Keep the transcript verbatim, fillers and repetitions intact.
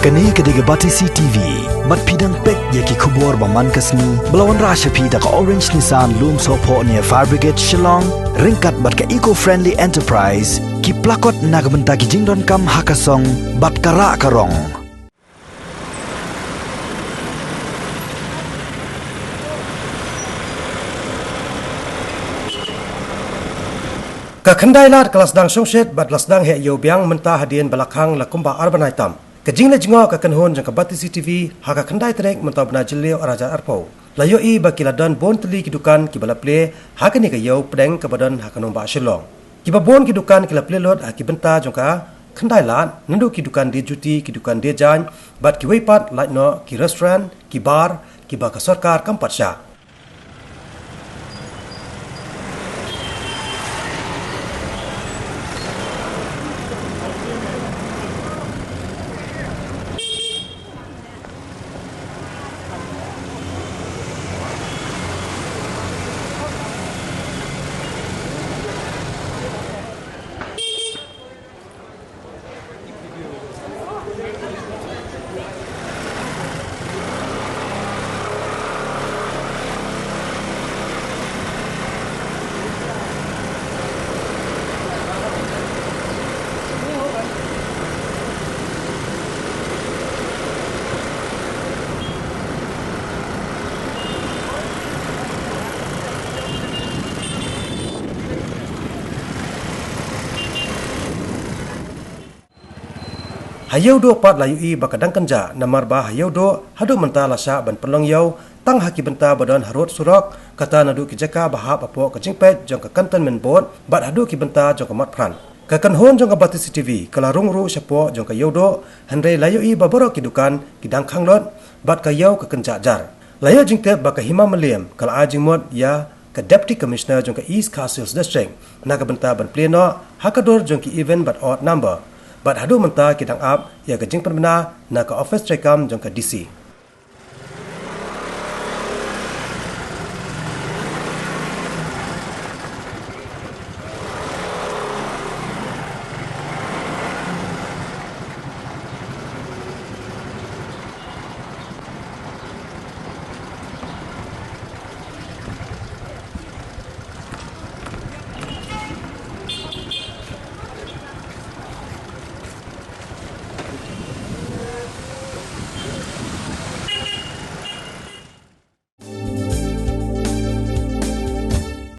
Kane ka dei ka Batesi T V. Bad phi dang peit ïa ki khubor ba man ka sngi ba la wanrah sha phi da ka Orange Nissan Lumsohphoh near Fire Brigade Shillong, ryngkat bad ka Eco Friendly Enterprise, ki plakot na ka bynta ki jingdonkam ha ka song bad ka rah ka rong. Ka Khyndai Lad ka la sdang shongshit bad la sdang heh ïew biang mynta hadien ba la khang la kumba ar bnai tam. Ka jingleit jngoh ka kynhun jong ka Batesi T V ha ka khyndai tarik mynta u bnai Jylliew ar hajar arphew, la ïohi ba ki la don bun tylli ki dukan kiba la plie ha kane ka ïew pdeng kaba don ha ka nongbah Shillong. Kiba bun ki dukan ki la plie lut ha ki bynta jong ka Khyndai Lad, naduh ki dukan die juti, ki dukan die jaiñ, bad kiwei pat lait noh ki restaurant, ki bar, kiba ka sorkar kam pat shah. Ha Ïewduh pat la ïohi ba ka dang kynjah, namar ba ha Ïewduh haduh mynta la shah ban pynlong ïew tang ha ki bynta ba don harud surok, kata naduh ki jaka ba hap hapoh ka jingpeit jong ka Cantonment Board bad haduh ki bynta jong ka Motphran. Ka kynhun jong ka Batesi T V ka la rung ruh shapoh jong ka Ïewduh, hynrei la ïohi ba baroh ki dukan ki dang khang lut bad ka ïew ka kynjah jar. La ïoh jingtip ba ka Hima Mylliem ka la ai jingmut ïa ka Deputy Commissioner jong ka East Khasi Hills District na ka bynta ban plie noh ha ka dur jong ki even bad odd number, bad haduh mynta ki dang ap ïa ka jingpynbna na ka office treikam jong ka D C.